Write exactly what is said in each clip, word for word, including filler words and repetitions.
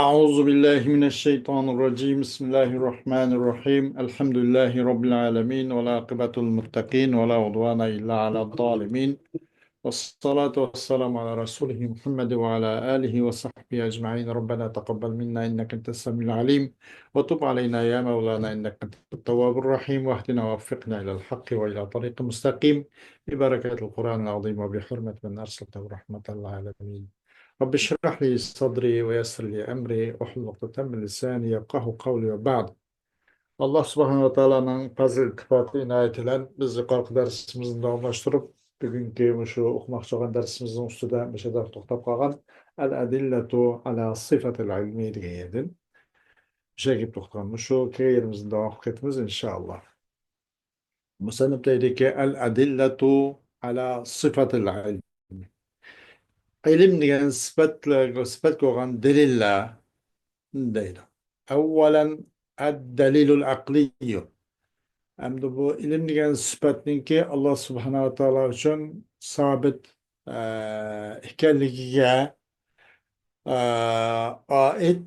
أعوذ بالله من الشيطان الرجيم. بسم الله الرحمن الرحيم. الحمد لله رب العالمين، والعاقبة للمتقين، ولا عدوان إلا على الظالمين. والصلاة والسلام على رسوله محمد وعلى آله وصحبه أجمعين. ربنا تقبل منا إنك أنت السميع العليم، وتب علينا يا مولانا إنك أنت التواب الرحيم، واهدنا ووفقنا إلى الحق وإلى طريق مستقيم، ببركة القرآن العظيم وبحرمة من أرسلته رحمة للعالمين. رب اشرح لي صدري ويسر لي أمري واحلل عقدة من لساني يفقهوا قولي وبعد. ئاللا سۇبھانەھۇ ۋە تائالانىڭ پەزلى ئىلتىپاتى ئىنايىتى بىلەن بىز يۇقىرىقى دەرسىمىزنى داۋاملاشتۇرۇپ، بۈگۈنكى مۇشۇ ئوقۇماقچى بولغان دەرسىمىزنىڭ ئۈستىدە مۇشۇ يەردە توختاپ قالغان، ئەل ئەدىللەتۇ ئەلا سىفەتىل ئىلمى دېگەن يەردىن مۇشۇ يەرگە كېلىپ توختىغان. مۇشۇ كېلگەن يېرىمىزدىن داۋام قىلىپ كېتىمىز، ئىنشائاللا. مۇسەننىپ دەيدىكى، ئەل ئەدىللەتۇ ئەلا سىفەتىل ئىلمى. ئىلىم دېگەن سىپەتلەرگە، سىپەتكە بولغان دەلىللەر دەيدۇ. ئەۋۋەلەن، ئەددەلىلۇل ئەقلىييۇ. ئەمدى بۇ ئىلىم دېگەن سۈپەتنىڭكى ئاللا سۇبھانەھۇ ۋە تائالا ئۈچۈن سابىت، ئە، ئىكەنلىكىگە، ئە، ئائىت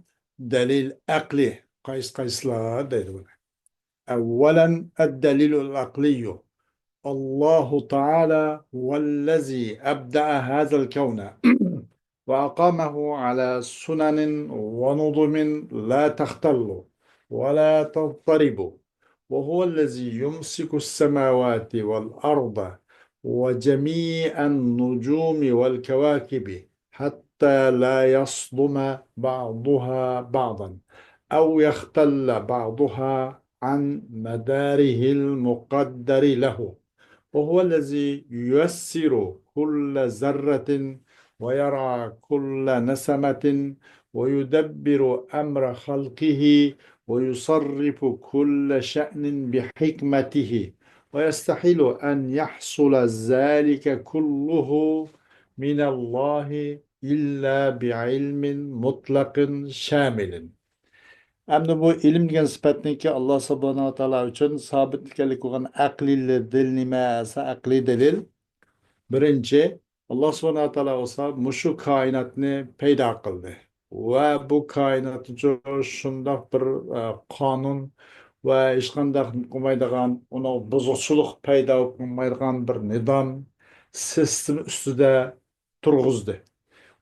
دەلىل ئەقلىي قايسى قايسىلار دەيدۇ بۇنى. أولا الدليل العقلي. الله تعالى هو الذي أبدأ هذا الكون وأقامه على سنن ونظم لا تختل ولا تضطرب، وهو الذي يمسك السماوات والأرض وجميع النجوم والكواكب حتى لا يصدم بعضها بعضا أو يختل بعضها عن مداره المقدر له، وهو الذي ييسر كل ذرة ويرعى كل نسمة ويدبر أمر خلقه ويصرف كل شأن بحكمته، ويستحيل أن يحصل ذلك كله من الله إلا بعلم مطلق شامل. ئەمدى بۇ ئىلىم دېگەن سۈپەتنىڭكى ئاللا سۇبھانەھۇ ۋە تائالا ئۈچۈن سابىت ئىكەنلىكى بولغان ئەقلىي دەلىل نېمە دېسە، ئەقلىي دەلىل، بىرىنچى، ئاللا سۇبھانەھۇ ۋە تائالا بولسا مۇشۇ كائىناتنى پەيدا قىلدى ۋە بۇ كائىناتنى شۇنداق بىر، ئە، قانۇن ۋە ھېچقانداق قىلمايدىغان، ئۇنىڭ بۇزۇقچىلىق پەيدا قىلمايدىغان بىر نىزام، سىستېما ئۈستىدە تۇرغۇزدى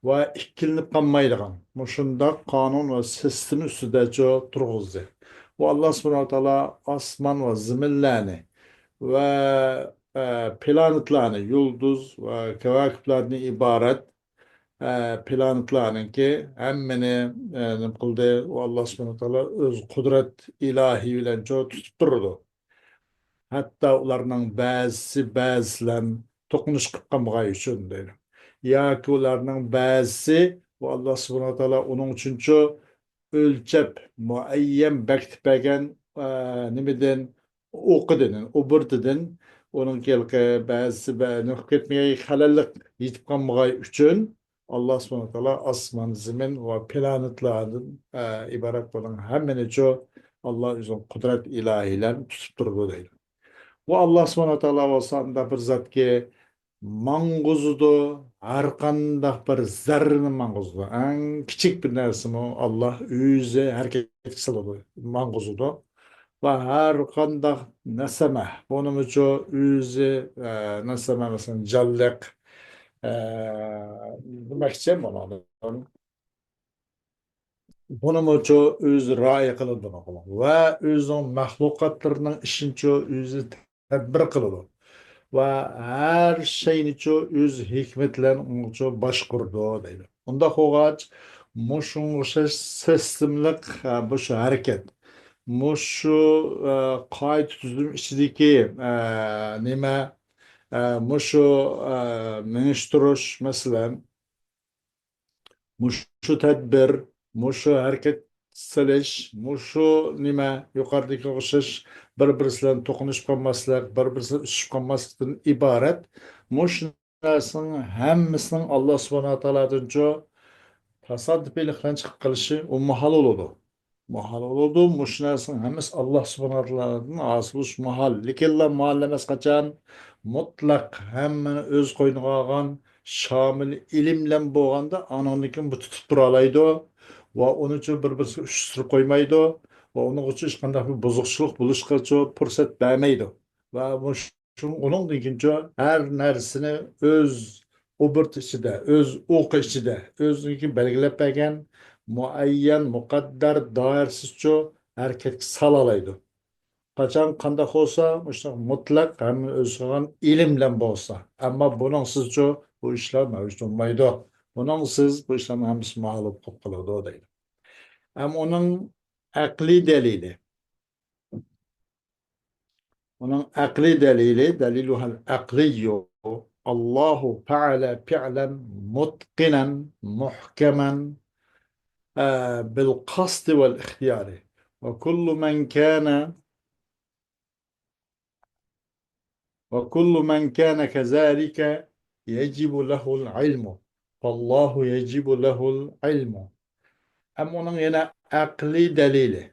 ۋە ئىككىلىنىپ قالمايدىغان مۇشۇنداق قانۇن ۋە سىستېما ئۈستىدە تۇرغۇزدى. ۋە ئاللا سۇبھانەھۇ ۋە تائالا ئاسمان ۋە زېمىنلەرنى ۋە، ئە، پلانېتلارنى، يۇلدۇز ۋە كەۋاكىپلاردىن ئىبارەت، ئە، پلانېتلارنىڭكى ھەممىنى، ئە، نېمە قىلدى؟ ۋە ئاللا سۇبھانەھۇ ۋە تائالا ئۆز قۇدرەت ئىلاھى بىلەن تۇتۇپ تۇرىدۇ. ھەتتا ئۇلارنىڭ بەزىسى بەزىسى بىلەن توقۇنۇش قىلىپ قالمىغاي ئۈچۈن دەيدۇ. ياكى ئۇلارنىڭ بەزىسى، ئۇ ئاللا سۇبھانەھۇ ۋە تائالا ئۇنىڭ ئۈچۈنچۇ ئۆلچەپ، مۇئەييەن بەكىتىپ بەرگەن، ئە، نېمىدىن، ئوقىدىن، ئوبورتىدىن، ئۇنىڭ ھېلىقى بەزىسى بە-، نېمە قىلىپ كەتمىگەي، خەلەللىك يېتىپ قالمىغاي ئۈچۈن، ئاللا سۇبھانەھۇ ۋە تائالا ئاسمان، زېمىن ۋە پلانېتلاردىن، ئە، ئىبارەت بۇنىڭ ھەممىنىچۇ ئاللا ئۆزىنىڭ قۇدرەت ئىلاھى بىلەن تۇتۇپ تۇرىدۇ دەيدۇ. ۋە ئاللا سۇبھانەھۇ ۋە تائالا بولسا ئۇنداق بىر زاتكى ماڭغۇزىدۇ، ھەر قانداق بىر زەررىنى ماڭغۇزىدۇ. ئەڭ كىچىك بىر نەرسىمۇ ئاللا ئۆزى ھەرىكەتكە سالىدۇ، ماڭغۇزىدۇ. ۋە ھەر قانداق نەسەمە، بۇنىمۇچۇ ئۆزى، ئە، نەسەمە، مەسىلەن، جانلىق، ئە، دېمەكچى بۇنىڭدىن. بۇنىمۇچۇ ئۆزى رىئايە قىلىدۇ بۇنىڭغا. ۋە ئۆزىنىڭ مەخلۇقاتلىرىنىڭ ئىشىنىچۇ ئۆزى تەدبىر قىلىدۇ. ۋە ھەر شەينىچۇ ئۆز ھېكمىتى بىلەن ئۇنىڭچۇ باشقۇرىدۇ دەيدۇ. ئۇنداق بولغاچ، مۇشۇنىڭغا ئوخشاش سىستېمىلىق، ئە، مۇشۇ ھەرىكەت، مۇشۇ، ئە، قائىدە تۈزۈم ئىچىدىكى، ئە، نېمە، ئە، مۇشۇ، ئە، مېڭىشتۇرۇش، مەسىلەن، مۇشۇ تەدبىر، مۇشۇ ھەرىكەت سېلىش، مۇشۇ نېمە، يۇقىرىدىكىگە ئوخشاش بىر-بىرسى بىلەن توقۇنۇشۇپ قالماسلىق، بىر-بىرسى بىلەن ئۈزۈشۈپ قالماسلىقتىن ئىبارەت. مۇشۇ نەرسىنىڭ ھەممىسىنىڭ ئاللا سۇبھانەھۇ ۋە تائالادىنچۇ تاسادىپىيلىق بىلەن چىقىپ قېلىشى ئۇ ماھال بولىدۇ. ماھال بولىدۇ. مۇشۇ نەرسىنىڭ ھەممىسى ئاللا سۇبھانەھۇ ۋە تائالادىن ھاسىل بولۇشى ماھال. لېكىنلا ماھال ئەمەس قاچان؟ مۇتلەق ھەممىنى ئۆز قوينىغا ئالغان شامىل ئىلىم بىلەن بولغاندا، ئانىڭدىن كېيىن بۇ تۇتۇپ تۇرالايدۇ. ۋە ئۇنىڭچۇ بىر-بىرسىگە ئۇچراشتۇرۇپ قويمايدۇ ۋە ئۇنىڭغىچۇ ھېچقانداق بىر بۇزۇقچىلىق بولۇشقىچۇ پۇرسەت بەرمەيدۇ. ۋە مۇش-، شۇ-، ئۇنىڭدىن كېيىنچۇ ھەر نەرسىنى ئۆز ئوبورتى ئىچىدە، ئۆز ئوقى ئىچىدە، ئۆزىنىڭكى بەلگىلەپ بەرگەن مۇئەييەن، مۇقەددەر دائىرىسىچۇ ھەرىكەتكە سالالايدۇ. قاچان قانداق بولسا، مۇشۇنداق مۇتلەق ھەممە ئۆز قىلغان ئىلىم بىلەن بولسا. ئەمما بۇنىڭسىزچۇ بۇ ئىشلار مەۋجۇت بولمايدۇ. بۇنىڭسىز بۇ ئىشلارنىڭ ھەممىسى مەغلۇپ بولۇپ قالىدۇ دەيدۇ. ھەم ئۇنىڭ ئەقلىي دەلىلى. ئۇنىڭ ئەقلىي دەلىلى، دەلىلۇھەل ئەقلىييۇ، ئاللاھۇ فەئەلە فىئلەن مۇتقىنەن مۇھكەمەن، ئە، بىل قەستى ۋەل ئىختىيارى. ۋە كۇللۇ مەن كانە، ۋە كۇللۇ مەن كانە كەزالىكە يەجىبۇ لەھۇل ئىلمۇ. فاللاھۇ يەجىبۇ لەھۇل ئىلمۇ. ئەمما ئۇنىڭ يەنە ئەقلىي دەلىلى.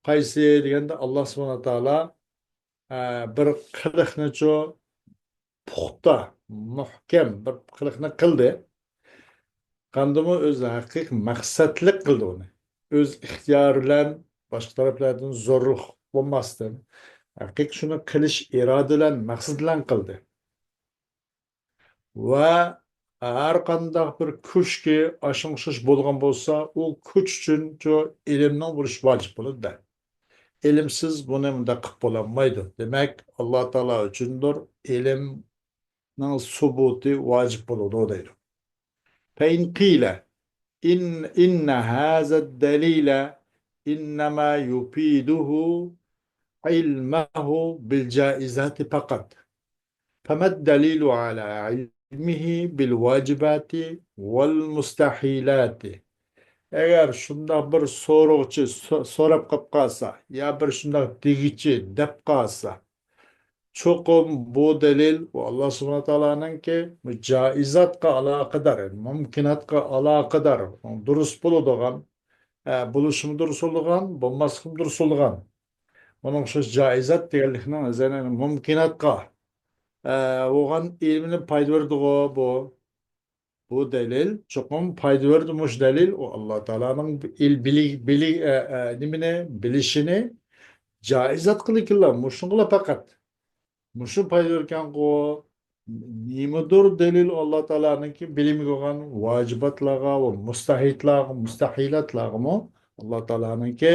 قايسى دېگەندە، ئاللا سۇبھانەھۇ ۋە تائالا، ئە، بىر قىلىقنىچۇ پۇختا، مۇھكەم بىر قىلىقنى قىلدى. قاندىمۇ ئۆز ھەقىقىي مەقسەتلىك قىلدى ئۇنى. ئۆز ئىختىيارى بىلەن، باشقا تەرەپلەردىن زورلۇق بولماستىن، ھەقىقىي شۇنى قىلىش ئىرادە بىلەن، مەقسەت بىلەن قىلدى. ۋە ھەر قانداق بىر كۈچكە ئاشۇنىڭغا ئوخشاش بولغان بولسا، ئۇ كۈچ ئۈچۈنچۇ ئىلىمنىڭ بولۇشى ۋاجىپ بولىدۇ. ئىلىمسىز بۇنى مۇنداق قىلىپ بولالمايدۇ. دېمەك، ئاللا تائالا ئۈچۈندۇر ئىلىمنىڭ سۇبۇتى ۋاجىپ بولىدۇ دەيدۇ. فإن قيل إن، إن هذا الدليل إنما يفيده علمه بالجائزات فقط. فما الدليل على علمه بالواجبات والمستحيلات؟ ئەگەر شۇنداق بىر سورىغۇچى سو-، سوراپ قاپ قالسا، يا بىر شۇنداق دېگۈچى دەپ قالسا، چوقۇم بۇ دەلىل، ئۇ ئاللا سۇبھانەھۇ ۋە تائالانىڭكى جائىزاتقا ئالاقىدار، مۇمكىناتقا ئالاقىدار، دۇرۇس بولىدىغان، ئە، بولۇشىمۇ دۇرۇس بولىدىغان، بولماسلىقىمۇ دۇرۇس بولىدىغان. ئۇنىڭ شۇ جائىزات دېگەنلىكنىڭ ئۆزى مۇمكىناتقا، ئە، بولغان ئىلمىنى پايدا بېرىدىغۇ بۇ. بۇ دەلىل چوقۇم پايدا بېرىدۇ، مۇشۇ دەلىل، ئۇ ئاللا تائالانىڭ ئىل-، بىلى-، بىلى-، ئە، ئە، نېمىنى، بىلىشىنى جائىزات قىلىكىنلا، مۇشۇنىڭغىلا پەقەت. مۇشۇ پايدا بېرىدىكەنغۇ، نېمىدۇر دەلىل ئاللا تائالانىڭكى بىلىمىگە بولغان ۋاجىباتلارغا ۋە مۇستەھىلاتلارغا، مۇستەھىلاتلارغىمۇ ئاللا تائالانىڭكى،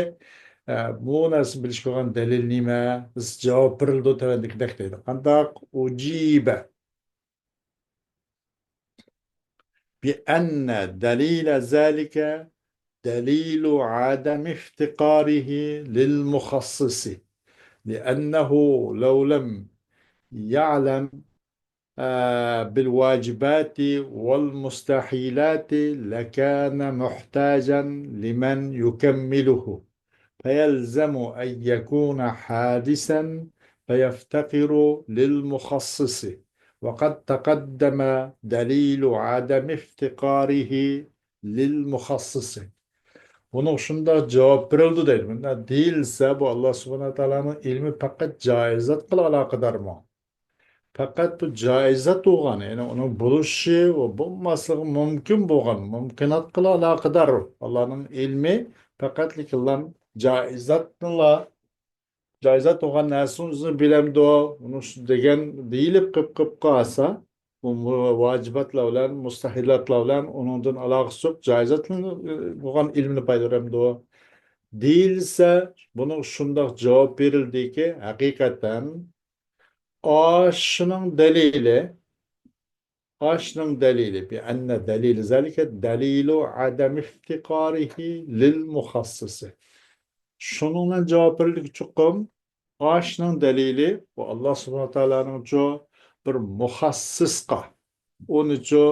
ئە، بۇ نەرسىنى بىلىشكە بولغان دەلىل نېمە؟ بىز جاۋاب بېرىلىدۇ تۆۋەندىكىدەك دەيدۇ. قانداق؟ ئۇجىبە. بأن دليل ذلك دليل عدم افتقاره للمخصص، لأنه لو لم يعلم، آه، بالواجبات والمستحيلات لكان محتاجا لمن يكمله، فيلزم أن يكون حادثا فيفتقر للمخصص، وقد تقدم دليل عدم افتقاره للمخصص. بۇنىڭغا شۇنداق جاۋاب بېرىلىدۇ دەيدۇ. مۇنداق دېيىلسە، بۇ ئاللا سۇبھانەھۇ ۋە تائالانىڭ ئىلمى پەقەت جائىزاتقىلا ئالاقىدارمۇ؟ پەقەت بۇ جائىزات بولغان، يەنى ئۇنىڭ بولۇشى ۋە بولماسلىقى مۇمكىن بولغان، مۇمكىناتقىلا ئالاقىدار. ئاللانىڭ ئىلمى پەقەتلىكلا جائىزاتنىلا، جائىزات بولغان نەرسىنى ئۆزىنى بىلەمدۇ؟ ئۇنى شۇ دېگەن دېيىلىپ قېلىپ، قېلىپ قالسا، بۇ مۇ-، ۋاجىباتلار بىلەن، مۇستەھىلاتلار بىلەن ئۇنىڭدىن ئالاقىسى يوق، جائىزاتنى، بولغان ئىلمىنى پايدا بېرەمدۇ؟ دېيىلسە، بۇنىڭغا شۇنداق جاۋاب بېرىلدىكى، ھەقىقەتەن ئاشۇنىڭ دەلىلى، ئاشۇنىڭ دەلىلى، بىئەننە دەلىلى زالىكە دەلىلۇ ئادەم ئىفتىقارىھى لىل مۇخەسسىسى. شۇنىڭ بىلەن جاۋاب بېرىلدى، چوقۇم ئاشۇنىڭ دەلىلى، بۇ ئاللا سۇبھانەھۇ تائالانىڭچۇ بىر مۇخەسسىسقا، ئۇنىچۇ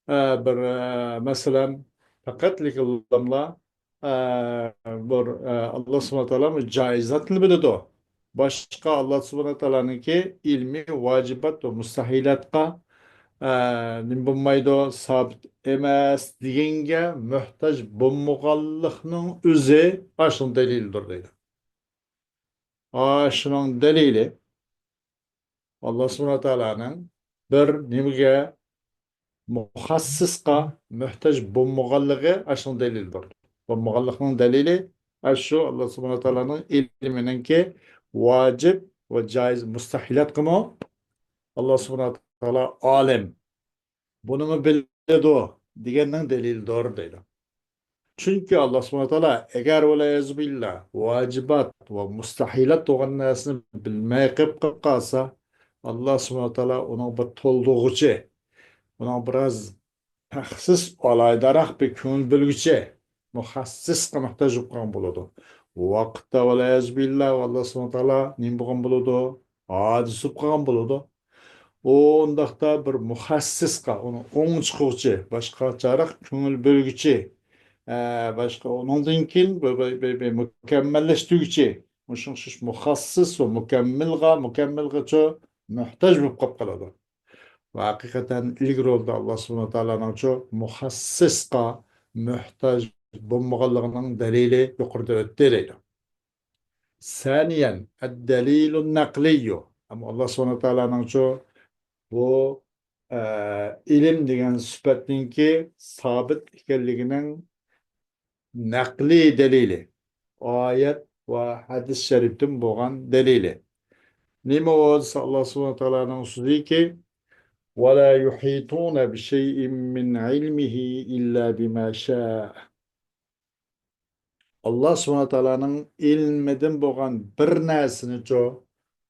ئە، بىر، ئە، مەسىلەن، پەقەتلىكلا، ئە، بىر، ئە، ئاللا سۇبھانەھۇ تائالا جائىزاتنى بىلىدۇ. باشقا ئاللا سۇبھانەھۇ تائالانىڭكى ئىلمى ۋاجىبات ۋە مۇستەھىلاتقا، ئە، نېمە بولمايدۇ، سابىت ئەمەس دېگەنگە موھتاج بولمىغانلىقنىڭ ئۆزى ئاشۇنىڭ دەلىلىدۇر دەيدۇ. ئاشۇنىڭ دەلىلى ئاللا سۇبھانەھۇ تائالانىڭ بىر نېمىگە مۇخەسسىسقا مۆھتاج بولمىغانلىقى ئاشۇنىڭ دەلىلىدۇر. بولمىغانلىقنىڭ دەلىلى ئاشۇ ئاللا سۇبھانەھۇ ۋە تائالانىڭ ئىلمىنىڭكى ۋاجىپ ۋە جائىز مۇستەھىلاتقىمۇ ئاللا سۇبھانەھۇ ۋە تائالا ئالىم. بۇنىمۇ بىلىدۇ دېگەننىڭ دەلىلىدۇر دەيدۇ. چۈنكى ئاللا سۇبھانەھۇ ۋە تائالا ئەگەر ۋەلىيەزۇبىللا ۋاجىبات ۋە مۇستەھىلات بولغان نەرسىنى بىلمەي قېلىپ قالسا، ئاللا سۇبھانەھۇ ۋە تائالا ئۇنىڭ بىر تولدۇرغۇچى، ئۇنىڭ بىراز تەخسىس ئالاھىدىراق بىر كۆڭۈل بۆلگۈچى، مۇخەسسىسقا مۆھتاج بولۇپ قالغان بولىدۇ. بۇ ۋاقىتتا ۋەلىيەزۇبىللا ئاللا سۇبھانەھۇ ۋە تائالا نېمە بولغان بولىدۇ؟ ئاجىز بولۇپ قالغان بولىدۇ. ئۇ ئۇنداقتا بىر مۇخەسسىسقا، ئۇنى ئوڭ چىقىغۇچى، باشقا چاراق كۆڭۈل بۆلگۈچى، ئە، باشقا ئۇنىڭدىن كېيىن بىر، بىر، بىر، بىر مۇكەممەللەشتۈرگۈچى، مۇشۇ، شۇ مۇخەسسىس ۋە مۇكەممىلغا، مۇكەممىلغىچۇ مۆھتاج بولۇپ قاپ قالىدۇ. ۋە ھەقىقەتەن ئىلگىرى يولدا ئاللا سۇبھانەھۇ ۋە تائالانىڭچۇ مۇخەسسىسقا مۆھتاج بولمىغانلىقىنىڭ دەلىلى يۇقىرىدا ئۆتتى دەيدۇ. ثانيا، الدليل النقلي. ئەمما ئاللا سۇبھانەھۇ ۋە تائالانىڭچۇ بۇ، ئە، ئىلىم دېگەن سۈپەتنىڭكى سابىت ئىكەنلىكىنىڭ نەقلىي دەلىلى، ئايەت ۋە ھەدىس شەرىپتىن بولغان دەلىلى. نېمە بولسا ئاللا سۇبھانەھۇ ۋە تائالانىڭ سۆزىكى، ولا يحيطون بشيء من علمه إلا بما شاء. ئاللا سۇبھانەھۇ ۋە تائالانىڭ ئىلمىدىن بولغان بىر نەرسىنىچۇ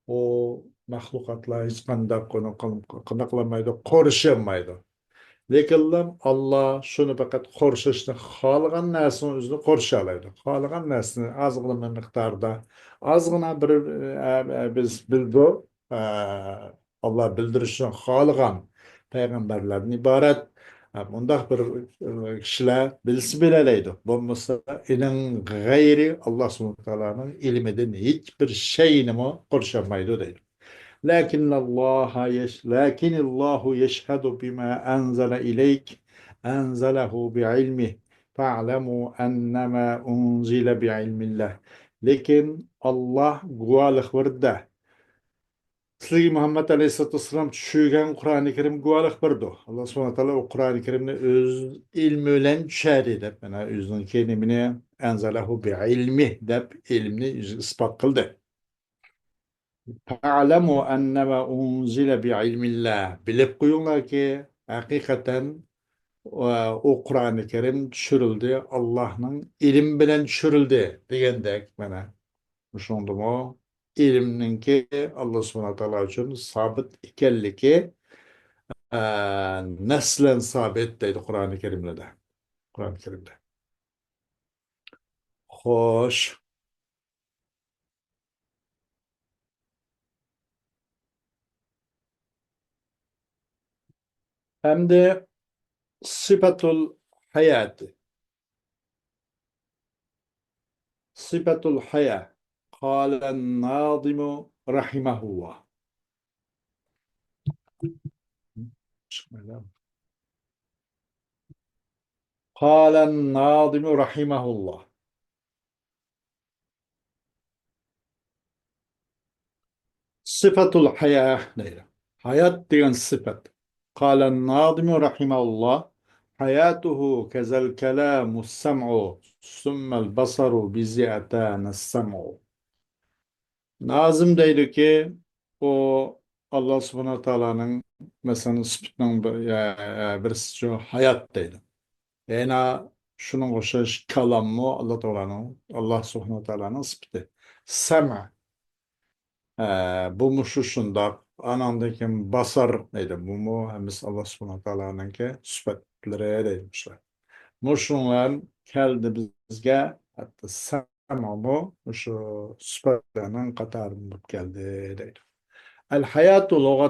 ئۇ مەخلۇقاتلار ھېچقانداق ئۇنى قىل-، قانداق قىلالمايدۇ، قورشىيالمايدۇ. لېكىنلا ئاللا شۇنى پەقەت قورشاشنى خالىغان نەرسىنى ئۆزىنى قورشىيالايدۇ. خالىغان نەرسىنى ئازغىنە مىقداردا، ئازغىنە بىر، ئە، ئە، بىز بىلدۇق، ئە، ئاللا بىلدۈرۈشنى خالىغان پەيغەمبەرلەردىن ئىبارەت، ئە، مۇنداق بىر، ئە، كىشىلەر بىلسە بىلەلەيدۇ. بولمىسا ئىنىڭ غەيرى ئاللا سۇبھانەھۇ ۋە تائالانىڭ ئىلمىدىن ھېچ بىر شەينىمۇ قورشىيالمايدۇ دەيدۇ. لكن الله يش-، لكن الله يشهد بما أنزل إليك أنزله بعلمه فاعلموا أنما أنزل بعلم الله. لېكىن ئاللا گۇۋاھلىق بېرىدۇ. سىلەرگە مۇھەممەد ئەلەيھىسسالاتۇ ۋەسسالام چۈشۈرگەن قۇرئانى كەرىم گۇۋاھلىق بېرىدۇ. ئاللا سۇبھانەھۇ ۋە تائالا ئۇ قۇرئانى كەرىمنى ئۆز ئىلمى بىلەن چۈشۈردى دەپ، مانا ئۆزىنىڭكى نېمىنى، أنزله بعلمه دەپ ئىلمىنى ئۆزى ئىسپات قىلدى. فاعلموا أنما أنزل بعلم الله. بىلىپ قويۇڭلاركى، ھەقىقەتەن، ئۇ قۇرئانى كەرىم چۈشۈرۈلدى، ئاللانىڭ ئىلمى بىلەن چۈشۈرۈلدى دېگەندەك، مانا، مۇشۇندىمۇ ئىلىمنىڭكى ئاللا سۇبھانەھۇ ۋە تائالا ئۈچۈن سابىت ئىكەنلىكى، ئە، نەسلەن سابىت دەيدۇ قۇرئانى كەرىملەردە. قۇرئانى كەرىمدە. خوش. ئەمدى سىپەتۇل ھاياتى. سىپەتۇل ھايا. قال الناظم رحمه الله. قال الناظم رحمه الله. سىپەتۇل ھايا دەيدۇ. ھايات دېگەن سىپەت. قال الناظم رحمه الله، حياته كذا الكلام السمع، ثم البصر بذي أتانا السمع. نازىم دەيدۇكى، ئۇ ئاللا سۇبھانەھۇ ۋە تائالانىڭ، مەسىلەن، سۈپىتىنىڭ بىر، يا، يا، بىرسى شۇ ھايات دەيدۇ. يەنە شۇنىڭغا ئوخشاش كالاممۇ ئاللا تائالانىڭ، ئاللا سۇبھانەھۇ ۋە تائالانىڭ سۈپىتى. سەمە، ئە، بۇمۇ شۇ شۇنداق. ئاناندىن كېيىن باسار دەيدۇ. بۇمۇ ھەممىسى ئاللا سۇبھانەھۇ ۋە تائالانىڭكى سۈپەتلىرى دەيدۇ مۇشۇلار. مۇشۇلار كەلدى بىزگە، ھەتتا سەمەمۇ مۇشۇ سۈپەتلەرنىڭ قاتارىدىن بولۇپ كەلدى دەيدۇ. الحياة لغة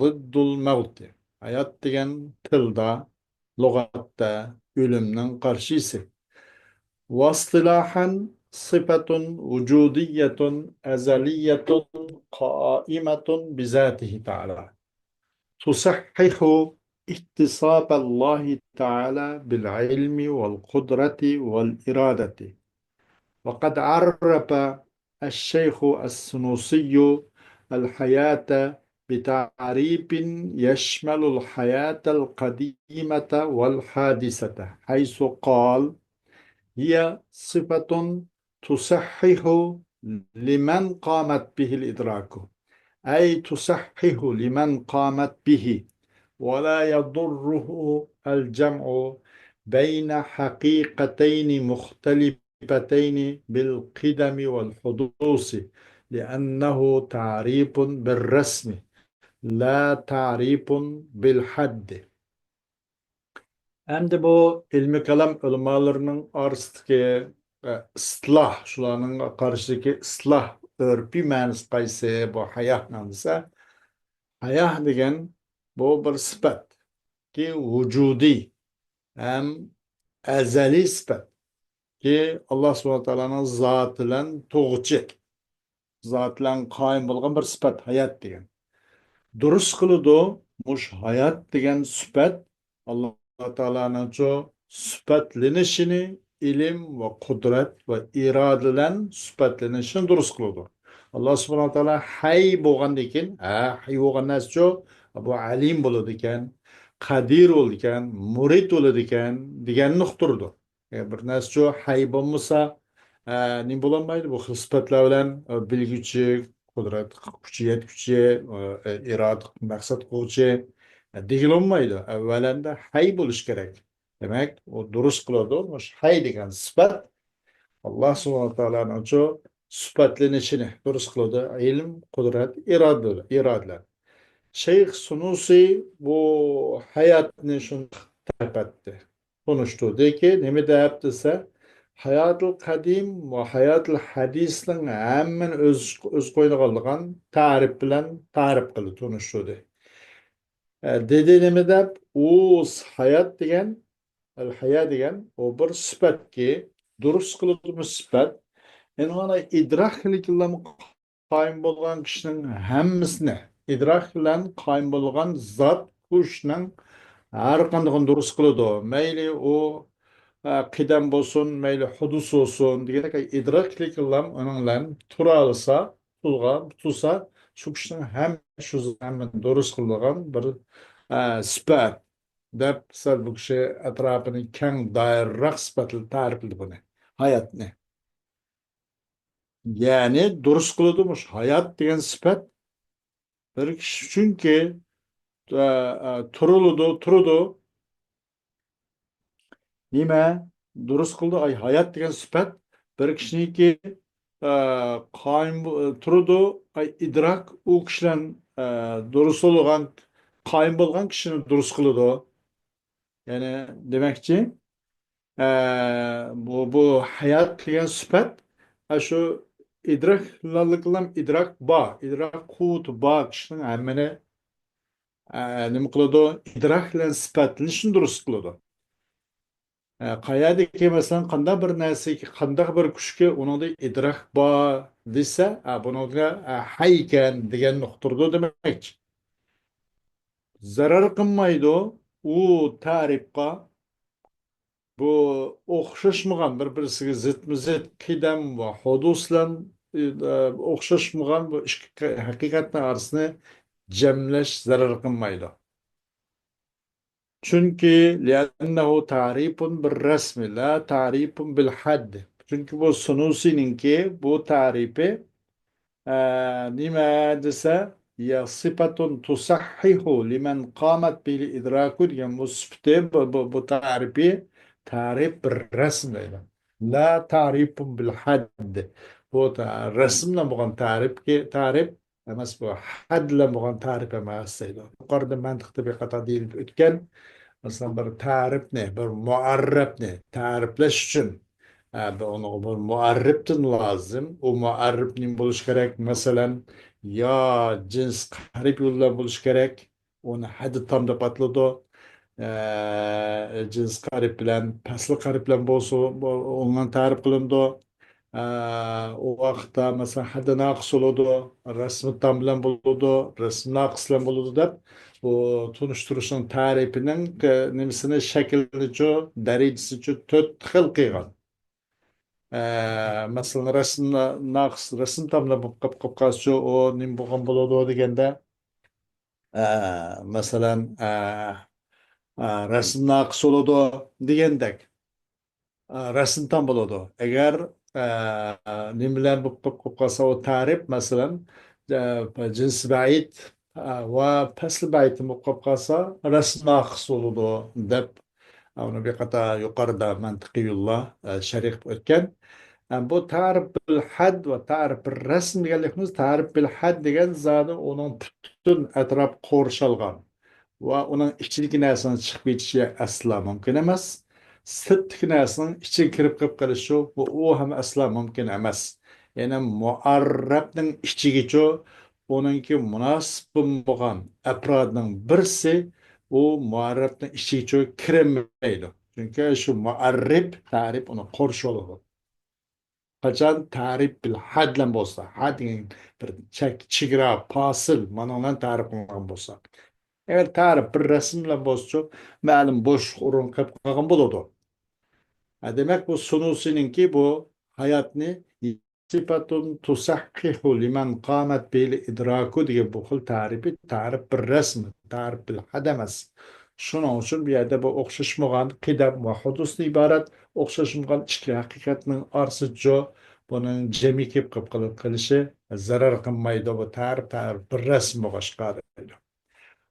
ضد الموت. ھايات دېگەن تىلدا، لۇغەتتە ئۆلۈمنىڭ قارشىسى. واصطلاحا صفة وجودية أزلية قائمة بذاته تعالى. تصحح اتصاف الله تعالى بالعلم والقدرة والإرادة. وقد عرف الشيخ السنوسي الحياة بتعريف يشمل الحياة القديمة والحادثة، حيث قال: هي صفة تصحح لمن قامت به الإدراك، أي تصحح لمن قامت به، ولا يضره الجمع بين حقيقتين مختلفتين بالقدم والحدوث، لأنه تعريف بالرسم، لا تعريف بالحد. ئەمدى بۇ ئىلمىي كالام ئۆلىمالىرىنىڭ ئارىسىدىكى، ئە، ئىستىلاھ، شۇلارنىڭ قارىشىدىكى ئىستىلاھ، ئۆرپىي مەنىسى قايسى بۇ ھاياتنىڭ دېسە، ھايات دېگەن بۇ بىر سۈپەت، كى ۋۇجۇدىي ھەم ئەزەلىي سۈپەت، كى ئاللا سۇبھانەھۇ ۋە تائالانىڭ زاتى بىلەن تۇغۇچى، زاتى بىلەن قايىم بولغان بىر سۈپەت، ھايات دېگەن. دۇرۇس قىلىدۇ، مۇشۇ ھايات دېگەن سۈپەت ئاللا تائالانىڭچۇ سۈپەتلىنىشىنى ئىلىم ۋە قۇدرەت ۋە ئىرادە بىلەن سۈپەتلىنىشىنى دۇرۇس قىلىدۇ. ئاللا سۇبھانەھۇ ۋە تائالا ھەي بولغاندىن كېيىن، ھە، ھەي بولغان نەرسىچۇ، بۇ ئەلىم بولىدىكەن، قەدىر بولىدىكەن، مۇرىد بولىدىكەن دېگەننى ئۇقتۇرىدۇ. ئە، بىر نەرسىچۇ ھەي بولمىسا، ئە، نېمە بولالمايدۇ؟ بۇ خىل سۈپەتلەر بىلەن، ئە، بىلگۈچى، قۇدرەت، كۈچى يەتكۈچى، ئە، ئىرادە، مەقسەت قىلغۇچى، ئە، دېگىلى بولمايدۇ. ئەۋۋەلەندە ھەي بولۇش كېرەك. دېمەك، ئۇ دۇرۇس قىلىدۇ. مۇشۇ ھەي دېگەن سۈپەت ئاللا سۇبھانەھۇ تائالانىڭچۇ سۈپەتلىنىشىنى دۇرۇس قىلىدۇ. ئىلىم، قۇدرەت، ئىرادە، ئىرادىلەر. شەيخ سۇنۇسى بۇ ھاياتنى شۇنداق تەرىپ ئەتتى. تونۇشتۇردىكى، نېمە دەپ دېسە، ھاياتىل قەدىم ۋە ھاياتىل ھەدىسنىڭ ھەممىنى ئۆز، ئۆز قوينىغا ئالىدىغان تەرىپ بىلەن تەرىپ قىلدى، تونۇشتۇردى. ئە، دېدى نېمە دەپ؟ ئۇ ھايات دېگەن، ئەل ھايا دېگەن، ئۇ بىر سۈپەتكى، دۇرۇس قىلىدۇ بۇ سۈپەت. يەنى مانا ئىدراك قىلىدىغان قايىم بولغان كىشىنىڭ ھەممىسىنى، ئىدراك بىلەن قايىم بولغان زات بۇ ئىشنىڭ ھەر قاندىقىنى دۇرۇس قىلىدۇ. مەيلى ئۇ، ئە، قىدەم بولسۇن، مەيلى ھۇدۇس بولسۇن دېگەندەك، ئىدراك قىلغان ئۇنىڭ بىلەن تۇرالىسا، تۇرغان، تۇرسا، شۇ كىشىنىڭ ھەممە شۇ زاماندا دۇرۇس قىلىدىغان بىر، ئە، سۈپەت دەپ، سەل بۇ كىشى ئەتراپىنى كەڭ دائىرىراق سۈپەتلەر تەرىپلىدى بۇنى، ھاياتنى. يەنى دۇرۇس قىلىدۇ مۇشۇ ھايات دېگەن سۈپەت بىر كىشى، چۈنكى، ئە، ئە، تۇرۇلىدۇ، تۇرىدۇ. نېمە؟ دۇرۇس قىلىدۇ. ئاي، ھايات دېگەن سۈپەت بىر كىشىنىڭكى، ئە، قايىم بو-، تۇرىدۇ. ئاي، ئىدراك ئۇ كىشىلەن، ئە، دۇرۇس بولغان، قايىم بولغان كىشىنى دۇرۇس قىلىدۇ. يەنى دېمەكچى، ئە، بۇ، بۇ ھايات دېگەن سۈپەت، ئە، شۇ ئىدراك، ئىدراك بار، ئىدراك قۇۋۋىتى بار كىشىنىڭ ھەممىنى، ئە، نېمە قىلىدۇ؟ ئىدراك بىلەن سۈپەتلىنىشنى دۇرۇس قىلىدۇ. ئە، قەيەردىكى، مەسىلەن، قانداق بىر نەرسىگە، قانداق بىر كۈچكە ئۇنىڭدا ئىدراك بار دېسە، ئە، بۇنىڭغا، ئە، ھەي ئىكەن دېگەننى ئۇقتۇرىدۇ دېمەكچى. زەرەر قىلمايدۇ ئۇ تەرىپقا. بۇ ئوخشاشمىغان، بىر-بىرسىگە زىتمۇ-زىت قىدەم ۋە ھۇدۇس بىلەن، ئى، ئوخشاشمىغان بۇ ئىككى ھەقىقەتنىڭ ئارىسىنى جەملەش زەرەر قىلمايدۇ. چۈنكى، لأنه تعريف بالرسم لا تعريف بالحد. چۈنكى بۇ سۇنۇسىنىڭكى بۇ تەرىپى، ئە، نېمە دېسە، يا صفة تصحح لمن قامت به الإدراك دېگەن بۇ سۈپىتى، بۇ، بۇ، بۇ تەرىپى، تەرىپ بىر رەسىم دەيدۇ. لا تعريف بالحد. بۇ تە-، رەسىم بىلەن بولغان تەرىپكى، تەرىپ ئەمەس، بۇ ھەد بىلەن بولغان تەرىپ ئەمەس دەيدۇ. يۇقىرىدا مەنتىق تەبىقاتتا دېيىلىپ ئۆتكەن، مەسىلەن، بىر تەرىپنى، بىر مۇئەررەپنى تەرىپلەش ئۈچۈن، ئە، بىر ئۇنىڭغا بىر مۇئەررىپتىن لازىم. ئۇ مۇئەررىپ نېمە بولۇشى كېرەك؟ مەسىلەن، يا جىنس قەرىب يول بىلەن بولۇشى كېرەك. ئۇنى ھەددى تام دەپ ئاتىلىدۇ. ئە، جىنس قەرىب بىلەن، پەسلى قەرىب بىلەن بولسا، بۇ، ئۇنىڭ تەرىپ قىلىنىدۇ. ئە، ئۇ ۋاقىتتا، مەسىلەن، ھەددى ناقىس بولىدۇ، رەسمى تام بىلەن بولىدۇ، رەسمى ناقىس بىلەن بولىدۇ دەپ، بۇ تونۇشتۇرۇشنىڭ تەرىپىنىڭ، ئە، نېمىسىنى، شەكلىنىچۇ، دەرىجىسىچۇ تۆت خىل قىلغان. ئە، مەسىلەن، رەسىم ناقىس، رەسىم تاملىنىپ قاپ-، قاپ قالسىچۇ، ئۇ نېمە بولغان بولىدۇ دېگەندە، ئە، مەسىلەن، ئە، ئە، رەسىم ناقىس بولىدۇ دېگەندەك، ئە، رەسىم تام بولىدۇ. ئەگەر، ئە، نېمە بىلەن بولۇپ قېلىپ قالسا، ئۇ تەرىپ، مەسىلەن، ئە، جىنس بەئىد، ئە، ۋە پەسل بەئىدتىن بولۇپ قېلىپ قالسا، رەسىم ناقىس بولىدۇ دەپ، ئۇنى بىر قاتار يۇقىرىدا مەنتىقىي يوللار، ئە، شەرھ قىلىپ ئۆتكەن. ئە، بۇ تەرىپ بىل ھەد ۋە تەرىپ بىل رەسم دېگەنلىكىمىز، تەرىپ بىل ھەد دېگەن زادى ئۇنىڭ پۈتۈن ئەتراپ قورشالغان ۋە ئۇنىڭ ئىچىدىكى نەرسىنىڭ چىقىپ كېتىشى ئەسلا مۇمكىن ئەمەس. سىرتتىكى نەرسىنىڭ ئىچىگە كىرىپ قېلىپ قېلىشى، بۇ، ئۇ ھەم ئەسلا مۇمكىن ئەمەس. يەنى مۇئەررەپنىڭ ئىچىگىچۇ ئۇنىڭكى مۇناسىپ بولمىغان ئەپرادنىڭ بىرسى ئۇ مۇئەررەپنىڭ ئىچىگىچۇ كىرەلمەيدۇ. چۈنكى شۇ مۇئەررەپ، تەرىپ ئۇنى قورشىۋالىدۇ. قاچان تەرىپ بىل ھەد بىلەن بولسا، ھەد دېگەن بىر چەك، چېگرا، پاسىل، مانا بىلەن تەرىپ قىلىنغان بولسا. ئەگەر تەرىپ بىل رەسم بىلەن بولسىچۇ، مەلۇم بوشلۇق ئورۇن قېلىپ قالغان بولىدۇ. ھە، دېمەك، بۇ سۇنۇسىنىڭكى بۇ ھاياتنى صفة تصحح لمن قامت به الإدراك دېگەن بۇ خىل تەرىپى تەرىپ بىل رەسم، تەرىپ بىل ھەد ئەمەس. شۇنىڭ ئۈچۈن بۇ يەردە بۇ ئوخشاشمىغان قىدەم ۋە ھۇدۇستىن ئىبارەت ئوخشاشمىغان ئىككى ھەقىقەتنىڭ ئارىسىچۇ بۇنىڭ جەمئىي كېلىپ قېلىپ قېلىشى زەرەر قىلمايدۇ، بۇ تەرىپ، تەرىپ بىل رەسم بولغاچقا دەيدۇ.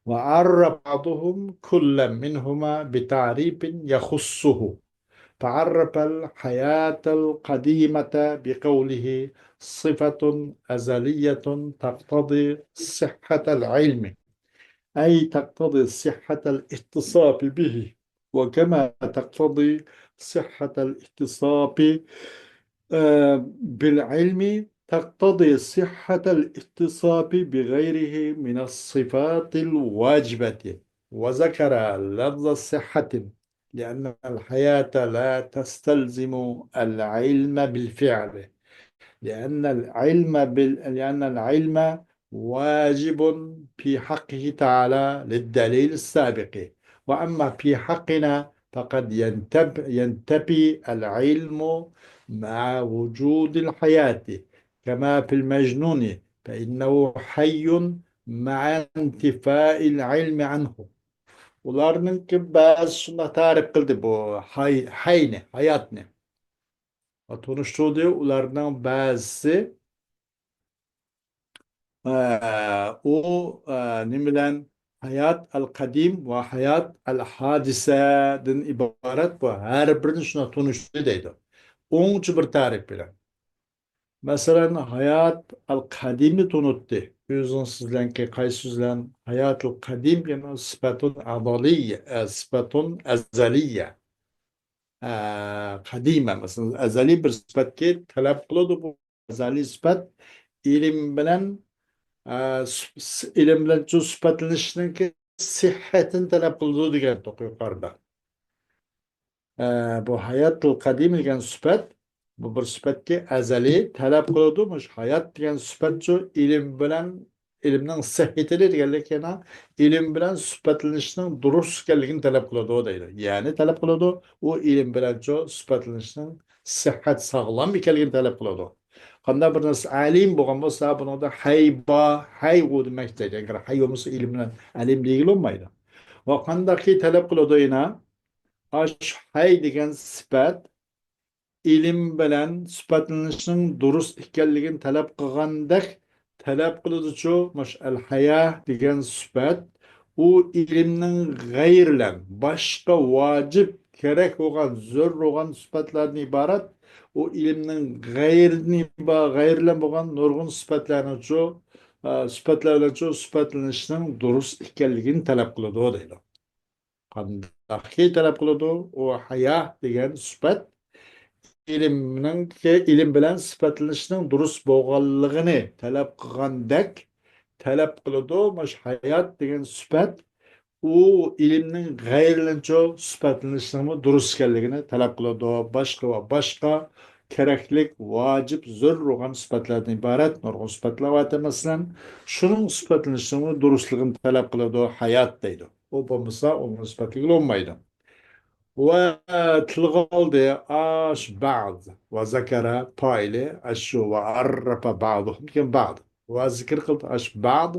وعرف بعضهم كلا منهما بتعريف يخصه، فعرف الحياة القديمة بقوله: صفة أزلية تقتضي صحة العلم، أي تقتضي صحة الاتصاف به، وكما تقتضي صحة الاتصاف، آه، بالعلم تقتضي صحة الاتصاف بغيره من الصفات الواجبة، وذكر لفظ الصحة، لأن الحياة لا تستلزم العلم بالفعل، لأن العلم بال-، لأن العلم واجب في حقه تعالى للدليل السابق، وأما في حقنا فقد ينتب-، ينتفي العلم مع وجود الحياة، كما في المجنون، فإنه حي مع انتفاء العلم عنه. ئۇلارنىڭكى بەزى شۇنداق تەرىپ قىلدى بۇ ھاي-، ھەينى، ھاياتنى. تونۇشتۇردى. ئۇلارنىڭ بەزىسى، ئە، ئۇ، ئە، نېمە بىلەن؟ ھايات ئەل قەدىم ۋە ھايات ئەل ھادىسەدىن ئىبارەت، بۇ ھەر بىرىنى شۇنداق تونۇشتۇردى دەيدۇ. ئوڭچە بىر تەرىپ بىلەن. مەسىلەن، ھايات ئەل قەدىمنى تونۇتتى. ئۆزىڭىز بىلەنكى قايسى سۆز بىلەن؟ ھايات ئەل قەدىم، يەنى سىپەتۇن ئەزەلىيە، ئە، سىپەتۇن ئەزەلىيە. ئە، قەدىمە، مەسىلەن، ئەزەلىي بىر سۈپەتكە تەلەپ قىلىدۇ. بۇ ئەزەلىي سۈپەت ئىلىم بىلەن، ئە، سۈ-، سۈ-، ئىلىم بىلەن شۇ سۈپەتلىنىشنىڭكى سىھھەتىنى تەلەپ قىلىدۇ دېگەن يۇقىرىدا. ئە، بۇ ھاياتىل قەدىم دېگەن سۈپەت، بۇ بىر سۈپەتكە ئەزەلىي تەلەپ قىلىدۇ. مۇشۇ ھايات دېگەن سۈپەتچۇ ئىلىم بىلەن ئىلىمنىڭ سىھھىتىنى دېگەنلىك يەنە ئىلىم بىلەن سۈپەتلىنىشنىڭ دۇرۇس ئىكەنلىكىنى تەلەپ قىلىدۇ دەيدۇ. يەنى تەلەپ قىلىدۇ، ئۇ ئىلىم بىلەنچۇ سۈپەتلىنىشنىڭ سىھھەت، ساغلام ئىكەنلىكىنى تەلەپ قىلىدۇ. قانداق بىر نەرسە ئەلىم بولغان بولسا، بۇنىڭدا ھەي بار، ھەي ئۇ دېمەك دەيدۇ. ئەگەر ھەي بولمىسا، ئىلىم بىلەن ئەلىم دېگىلى بولمايدۇ. ۋە قانداقكى تەلەپ قىلىدۇ يەنە؟ ئاش ھەي دېگەن سۈپەت ئىلىم بىلەن سۈپەتلىنىشنىڭ دۇرۇس ئىكەنلىكىنى تەلەپ قىلغاندەك تەلەپ قىلىدۇچۇ، مۇشۇ ئەل ھايا دېگەن سۈپەت، ئۇ ئىلىمنىڭ غەيرىلەن باشقا ۋاجىپ، كېرەك بولغان، زۆرۈر بولغان سۈپەتلەردىن ئىبارەت. ئۇ ئىلىمنىڭ غەيرىدىن ئىبا-، غەيرىلەن بولغان نۇرغۇن سۈپەتلەرنىچۇ، ئە، سۈپەتلەر بىلەنچۇ سۈپەتلىنىشنىڭ دۇرۇس ئىكەنلىكىنى تەلەپ قىلىدۇ دەيدۇ. قانداقكى تەلەپ قىلىدۇ؟ ئۇ ھايا دېگەن سۈپەت ئىلىمنىڭ، ئىلىم بىلەن سۈپەتلىنىشنىڭ دۇرۇس بولغانلىقىنى تەلەپ قىلغاندەك تەلەپ قىلىدۇ. مۇشۇ ھايات دېگەن سۈپەت ئۇ ئىلىمنىڭ غەيرىلىنچۇ سۈپەتلىنىشنىڭمۇ دۇرۇس ئىكەنلىكىنى تەلەپ قىلىدۇ. باشقا ۋە باشقا كېرەكلىك، ۋاجىپ، زۆرۈر بولغان سۈپەتلەردىن ئىبارەت نۇرغۇن سۈپەتلەر بار، مەسىلەن، شۇنىڭ سۈپەتلىنىشىنىڭمۇ دۇرۇسلۇقىنى تەلەپ قىلىدۇ، ھايات دەيدۇ. ئۇ بولمىسا، ئۇنىڭ سۈپەتلىكى بولمايدۇ. ۋە تىلغا ئالدى ئاش بەز ۋە زەكەرە پائىلى ئەشۇ ۋە ئەررەپە بەزۇھۇم دېگەن بەز. ۋە زىكىر قىلدى ئاش بەز،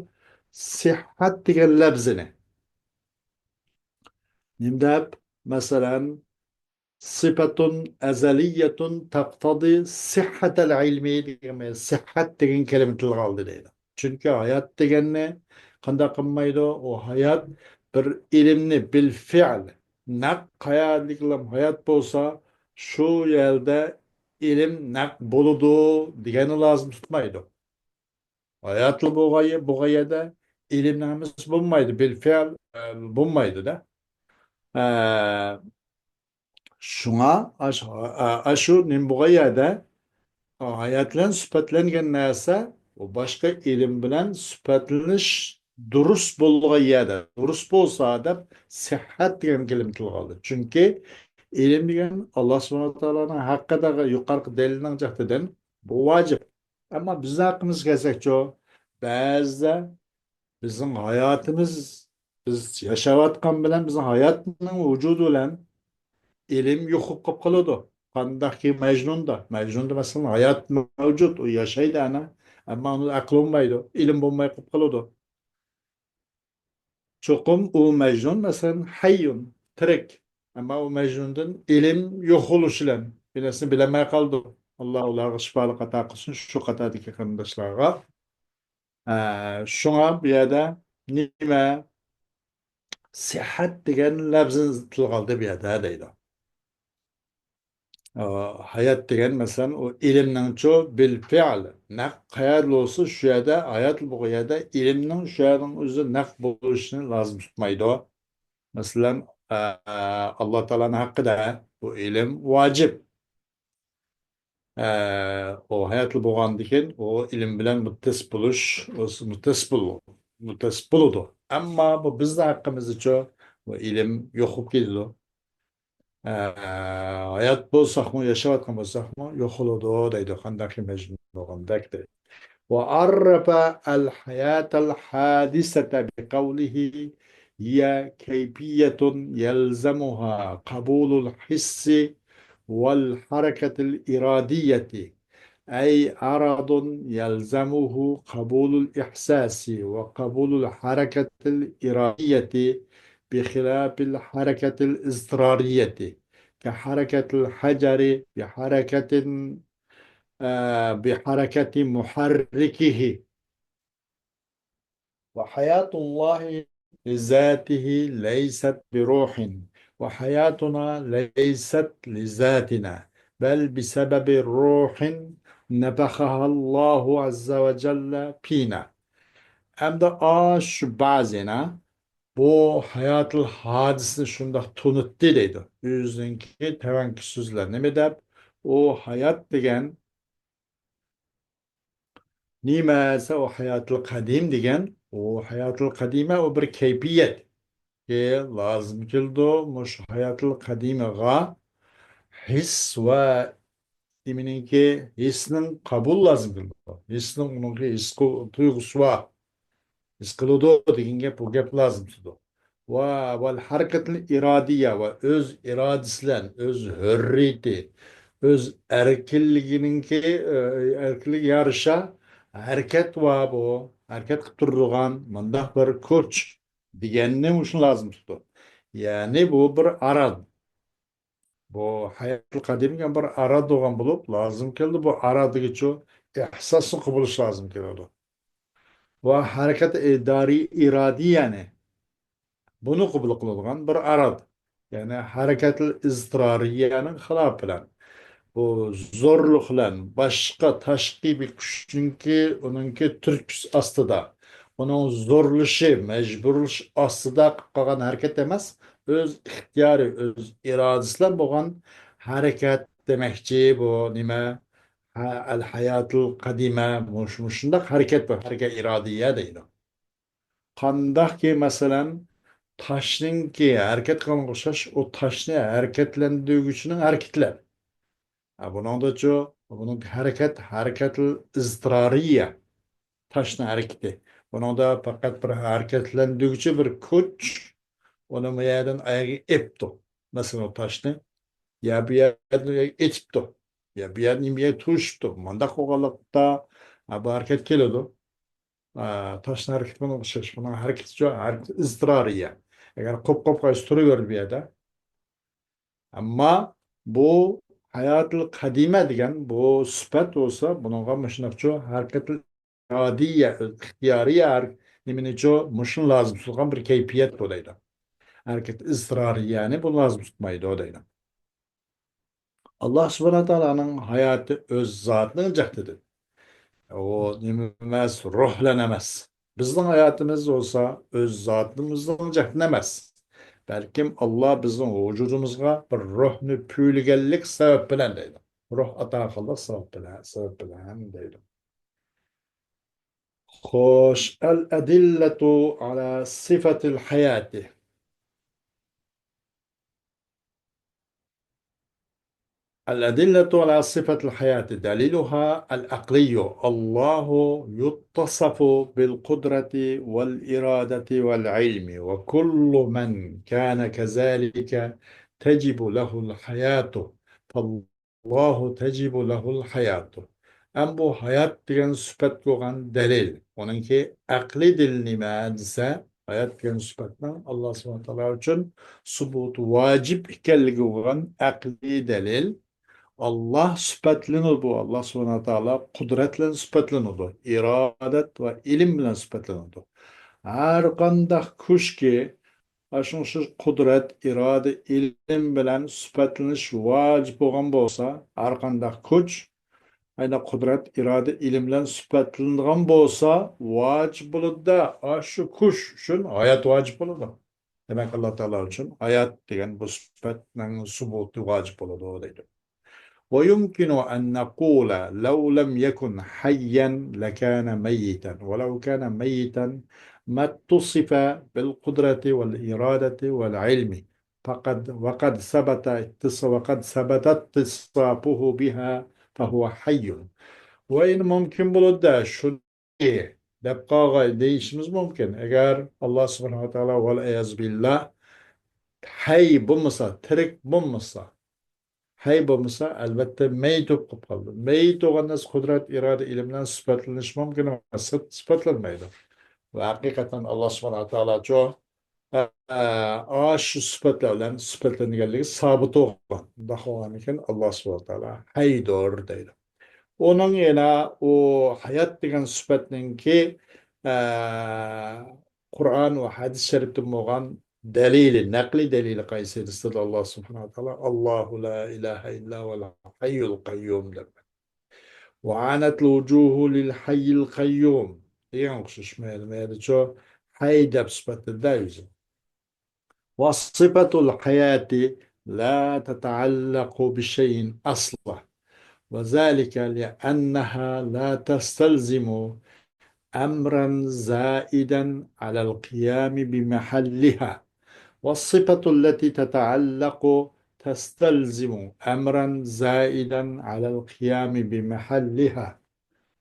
سىھھەت دېگەن لەپزىنى. نېمە دەپ؟ مەسىلەن، سىپەتۇن ئەزەلىيەتۇن تەقتەزى سىھھەتەل ئىلمى دېگەن، سىھھەت دېگەن كەلىمە تىلغا ئالدى دەيدۇ. چۈنكى ھايات دېگەننى قانداق قىلمايدۇ؟ ئۇ ھايات بىر ئىلىمنى بىل فېئىل نەق قەيەردىكىلا ھايات بولسا، شۇ يەردە ئىلىم نەق بولىدۇ دېگەننى لازىم تۇتمايدۇ. ھاياتلا بولغان، بولغان يەردە ئىلىمنىڭ ھەممىسى بولمايدۇ، بىل فېئىل، ئە، بولمايدۇ-دە. ئە، شۇڭا ئاش-، ئا-، ئاشۇ نېمە بولغان يەردە، ھايات بىلەن سۈپەتلەنگەن نەرسە، ئۇ باشقا ئىلىم بىلەن سۈپەتلىنىش دۇرۇس بولغان يەردە، دۇرۇس بولسا دەپ سىھھەت دېگەن كەلىمە تىلغا ئالدى. چۈنكى ئىلىم دېگەن ئاللا سۇبھانەھۇ ۋە تائالانىڭ ھەققىدە يۇقىرىقى دەلىلنىڭ جەھىتىدىن بۇ ۋاجىپ. ئەمما بىزنىڭ ھەققىمىزگە كەلسەكچۇ، بەزىدە بىزنىڭ ھاياتىمىز، بىز ياشاۋاتقان بىلەن بىزنىڭ ھاياتنىڭ ۋۇجۇدى بىلەن ئىلىم يوق بولۇپ قالىدۇ. قانداقكى مەجنۇندا، مەجنۇندا مەسىلەن ھايات مەۋجۇت، ئۇ ياشايدۇ ئەنە، ئەمما ئۇنىڭ ئەقلى بولمايدۇ، ئىلىم بولماي قېلىپ قالىدۇ. چوقۇم ئۇ مەجنۇن، مەسىلەن، ھەييۇن، تىرىك. ئەمما ئۇ مەجنۇندىن ئىلىم يوق بولۇش بىلەن بىر نەرسىنى بىلەلمەي قالىدۇ. ئاللا ئۇلارغا شىپالىق ئاتا قىلسۇن، شۇ قاتاردىكى قېرىنداشلارغا. ئە، شۇڭا بۇ يەردە نېمە؟ سىھھەت دېگەن لەپزىنى تىلغا ئالدى بۇ يەردە دەيدۇ. ئە، ھايات دېگەن، مەسىلەن، ئۇ ئىلىمنىڭچۇ بىل فېئىل، نەق قەيەردە بولسا، شۇ يەردە، ھايات بولغان يەردە ئىلىمنىڭ شۇ يەرنىڭ ئۆزى نەق بولۇشىنى لازىم تۇتمايدۇ. مەسىلەن، ئە، ئاللا تائالانىڭ ھەققىدە بۇ ئىلىم ۋاجىپ. ئە، ئۇ ھاياتلا بولغاندىكىن، ئۇ ئىلىم بىلەن مۇتتەسىپ بولۇش، مۇتتەسىپ بول-، مۇتتەسىپ بولىدۇ. ئەمما بۇ بىزنىڭ ھەققىمىزدىچۇ، بۇ ئىلىم يوق بولۇپ كېتىدۇ. ئە، ھايات بولساقمۇ، ياشاۋاتقان بولساقمۇ، يوق بولىدۇ دەيدۇ، قانداقكى مەجنۇن بولغاندەك دەيدۇ. وعرف الحياة الحادثة بقوله: هي كيفية يلزمها قبول الحس والحركة الإرادية، أي عرض يلزمه قبول الإحساس وقبول الحركة الإرادية بخلاف الحركة الاضطرارية، كحركة الحجر بحركة، آه، بحركة محركه. وحياة الله لذاته ليست بروح، وحياتنا ليست لذاتنا، بل بسبب روح نفخها الله عز وجل فينا. ئەمدى ئاشۇ بەزىنە بۇ ھاياتىل ھادىسىنى شۇنداق تونۇتتى دەيدۇ. ئۆزىنىڭكى تەۋەڭكى سۆزلەر نېمە دەپ، ئۇ ھايات دېگەن نېمە دېسە، ئۇ ھاياتىل قەدىم دېگەن، ئۇ ھاياتىل قەدىمە، ئۇ بىر كەيپىيەت. ئى، لازىم كېلىدۇ، مۇشۇ ھاياتىل قەدىمىغا ھېس ۋە نېمىنىڭكى، ھېسنىڭ قابۇل لازىم كېلىدۇ. ھېسنىڭ ئۇنىڭكى ھېس قىل-، تۇيغۇسى بار. ھېس قىلىدۇ دېگەن گەپ، بۇ گەپ لازىم تۇتىدۇ. ۋە، ۋەل ھەرىكەتىل ئىرادىيە ۋە ئۆز ئىرادىسى بىلەن، ئۆز ھۆررىيىتى، ئۆز ئەركىنلىكىنىڭكى، ئە، ئەركىنلىكىگە يارىشا ھەرىكەت ۋە بۇ ھەرىكەت قىلىپ تۇرىدىغان مۇنداق بىر كۈچ دېگەننى مۇشۇ لازىم تۇتىدۇ. يەنى بۇ بىر ئاران. بۇ ھاياتىل قەدىم دېگەن بىر ئاران بولغان بولۇپ، لازىم كېلىدۇ. بۇ ئاران دېگۈچى ئېھساسنى قوبۇللىشى لازىم كېلىدۇ. ۋە ھەرىكەت ئىدارىي ئىرادىيەنى بۇنى قوبۇل قىلىدىغان بىر ئاران. يەنى ھەرىكەتىل ئىزتىرارىيەنىڭ خىلاپى بىلەن، بۇ زورلۇق بىلەن باشقا تاشقى بىر كۈچنىڭكى، ئۇنىڭكى تۈرتكىسى ئاستىدا، ئۇنىڭ زورلىشى، مەجبۇرلىشى ئاستىدا قىلىپ قالغان ھەرىكەت ئەمەس، ئۆز ئىختىيارى، ئۆز ئىرادىسى بىلەن بولغان ھەرىكەت دېمەكچى. بۇ نېمە؟ ھە، ئەل ھاياتىل قەدىمە، مۇش-، مۇشۇنداق ھەرىكەت بۇ، ھەرىكەت ئىرادىيە دەيدۇ. قانداقكى، مەسىلەن، تاشنىڭكى ھەرىكەت قىلغانغا ئوخشاش، ئۇ تاشنى ھەرىكەتلەندۈرگۈچىنىڭ ھەرىكىتى بىلەن. ھە، بۇنىڭدىچۇ، بۇنىڭ ھەرىكەت، ھەرىكەتىل ئىزتىرارىيە، تاشنىڭ ھەرىكىتى. بۇنىڭدا پەقەت بىر ھەرىكەتلەندۈرگۈچى بىر كۈچ، ئۇنى بۇ يەردىن ئاياغىغا ئېپتۇ. مەسىلەن، ئۇ تاشنى يا بۇ يەردىن ئېتىپتۇ، يا بۇ يەردىن بۇ يەرگە توشۇپتۇ. مۇنداق بولغانلىقتا، ھە، بۇ ھەرىكەت كېلىدۇ. ئە، تاشنىڭ ھەرىكىتى بۇنىڭغا ئوخشاش. بۇنىڭ ھەرىكىتى شۇ، ھەرىكىتى ئىزتىرارىيە. ئەگەر قوپ-، قوپقاچ تۇرۇۋېرىدۇ بۇ يەردە. ئەمما بۇ ھاياتىل قەدىمە دېگەن بۇ سۈپەت بولسا، بۇنىڭغا مۇشۇنداقچۇ ھەرىكەتىل ئىرادىيە، ئىختىيارىي ھەر-، نېمىنىچۇ، مۇشۇنى لازىم تۇتقان بىر كەيپىيەت بۇ دەيدۇ. ھەرىكەت ئىزتىرارىيەنى بۇ لازىم تۇتمايدۇ دەيدۇ. ئاللا سۇبھانەھۇ ۋە تائالانىڭ ھاياتى ئۆز زاتىنىڭ جەھتىدىن. ئۇ نېمە ئەمەس، روھ بىلەن ئەمەس. بىزنىڭ ھاياتىمىز بولسا ئۆز زاتىمىزنىڭ جەھتىدىن ئەمەس. بەلكىم ئاللا بىزنىڭ ۋۇجۇدىمىزغا بىر روھنى پۈۋلىگەنلىك سەۋەب بىلەن دەيدۇ. روھ ئاتا قىلدۇق سەۋەب بىلەن، سەۋەب بىلەن دەيدۇ. خوش، الأدلة على صفة الحياة. الأدلة على صفة الحياة دليلها العقلي. الله يتصف بالقدرة والإرادة والعلم، وكل من كان كذلك تجب له الحياة، فالله تجب له الحياة. ئەم بۇ ھايات دېگەن سۈپەتكە بولغان دەلىل. ئۇنىڭكى ئەقلىي دەلىلى نېمە دېسە، ھايات دېگەن سۈپەتنىڭ ئاللا سۇبھانەھۇ ۋە تائالا ئۈچۈن سۇبۇتى ۋاجىپ ئىكەنلىكىگە بولغان ئەقلىي دەلىل. ئاللا سۈپەتلىنىدۇ، ئاللا سۇبھانەھۇ ۋە تائالا قۇدرەت بىلەن سۈپەتلىنىدۇ، ئىرادەت ۋە ئىلىم بىلەن سۈپەتلىنىدۇ. ھەر قانداق كۈچكى ئاشۇنىڭ ئۈچۈن قۇدرەت، ئىرادە، ئىلىم بىلەن سۈپەتلىنىش ۋاجىپ بولغان بولسا، ھەر قانداق كۈچ، ئەنە قۇدرەت، ئىرادە، ئىلىم بىلەن سۈپەتلىنىدىغان بولسا، ۋاجىپ بولىدۇ-دە، ئاشۇ كۈچ ئۈچۈن ھايات ۋاجىپ بولىدۇ. دېمەك، ئاللا تائالا ئۈچۈن ھايات دېگەن بۇ سۈپەتنىڭ سۇبۇتى ۋاجىپ بولىدۇ، دەيدۇ. ويمكن أن نقول لو لم يكن حيا لكان ميتا، ولو كان ميتا ما اتصف بالقدرة والإرادة والعلم، فقد، وقد ثبت اتص-، وقد ثبت اتصافه بها فهو حي. ۋە ئەنە مۇمكىن بولىدۇ-دە، شۇنى دەپ قالغاي دېيىشىمىز مۇمكىن. ئەگەر ئاللا سۇبھانەھۇ ۋە تائالا، ۋەل ئىيازۇ بىللا، ھەي بولمىسا، تىرىك بولمىسا، ھەي بولمىسا، ئەلۋەتتە مەيىت بولۇپ قالىدۇ. مەيىت بولغان نەرسە قۇدرەت، ئىرادە، ئىلىم بىلەن سۈپەتلىنىشى مۇمكىن ئەمەس، سۈپ-، سۈپەتلەنمەيدۇ. ۋە ھەقىقەتەن ئاللا سۇبھانەھۇ ۋە تائالاچۇ، ئە، ئە، ئاشۇ سۈپەتلەر بىلەن سۈپەتلەنگەنلىكى سابىت بولغان. ئۇنداق بولغاندىكىن ئاللا سۇبھانەھۇ ۋە تائالا ھەيدۇر دەيدۇ. ئۇنىڭ يەنە ئۇ ھايات دېگەن سۈپەتنىڭكى، ئە، قۇرئان ۋە ھەدىس شەرىپتىن بولغان دەلىلى، نەقلىي دەلىلى قايسى دېسىلا، ئاللا سۇبھانەھۇ ۋە تائالا، «ئاللاھۇ لا ئىلاھە ئىللا ھۇۋەل ھەييۇل قەييۇم» دەپ. «ۋە ئانەتىل ۋۇجۇھۇ لىل ھەييىل قەييۇم» دېگەن ئوخشاش. مەيلى، مەيلىچۇ، ھەي دەپ سۈپەتلىدى ئۆزى. وصفة الحياة لا تتعلق بشيء أصلا، وذلك لأنها لا تستلزم أمرا زائدا على القيام بمحلها، والصفة التي تتعلق تستلزم أمرا زائدا على القيام بمحلها.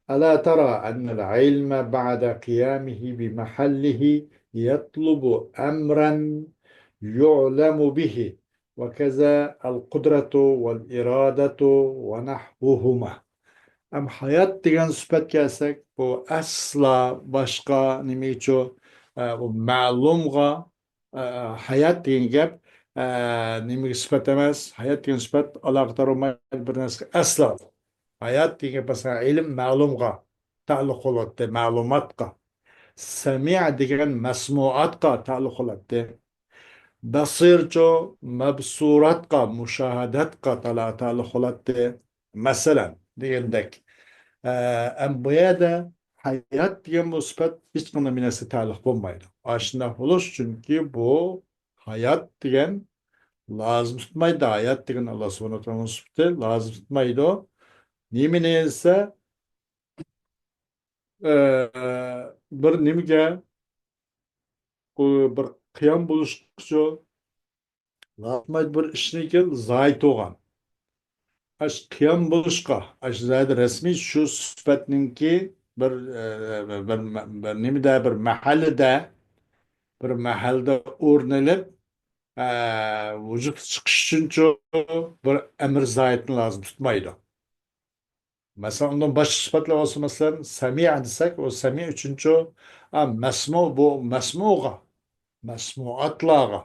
ألا ترى أن العلم بعد قيامه بمحله يطلب أمرا يعلم به، وكذا القدرة والإرادة ونحوهما. ئەم ھايات دېگەن سۈپەتكە كەلسەك، بۇ ئەسلا باشقا نېمىچۇ، ئە، بۇ مەلۇمغا، ئە، ھايات دېگەن گەپ، ئە، نېمىگە سۈپەت ئەمەس؟ ھايات دېگەن سۈپەت ئالاقىدار بولمايدۇ بىر نەرسىگە ئەسلا. ھايات دېگەن گەپ، مەسىلەن، ئىلىم مەلۇمغا تەئەللۇق بولاتتى، مەلۇماتقا. سەمىئ دېگەن مەسمۇئاتقا تەئەللۇق بولاتتى. بەسىرچۇ، مەبسۇراتقا، مۇشاھادەتقا تالا-، تەئەللۇق بولاتتى. مەسىلەن، دېگەندەك، ئە، ئەم، بۇ يەردە ھايات دېگەن بۇ سۈپەت ھېچقانداق بىر نەرسىگە تەئەللۇق بولمايدۇ. ئاشۇنداق بولۇش، چۈنكى بۇ ھايات دېگەن لازىم تۇتمايدۇ. ھايات دېگەن ئاللا سۇبھانەھۇ ۋە تائالانىڭ سۈپىتى لازىم تۇتمايدۇ. نېمىنى دېسە، ئە، بىر نېمىگە، ئۇ بىر قىيام بولۇشقىچۇ، لازىم بىر ئىشنىڭكى زايىت بولغان. ئاشۇ قىيام بولۇشقا، ئاشۇ زايىت رەسمىي شۇ سۈپەتنىڭكى بىر، ئە، بىر، بىر نېمىدە، بىر مەھەللىدە، بىر مەھەلدە ئورۇن ئېلىپ، ئە، ۋۇجۇدقا چىقىش ئۈچۈنچۇ بىر ئەمىر زايىتنى لازىم تۇتمايدۇ. مەسىلەن، ئۇندىن باشقا سۈپەتلەر بولسا، مەسىلەن، سەمىئە دېسەك، ئۇ سەمىئە ئۈچۈنچۇ، ئا، مەسمۇ، بۇ مەسمۇغا، مەسمۇئاتلارغا،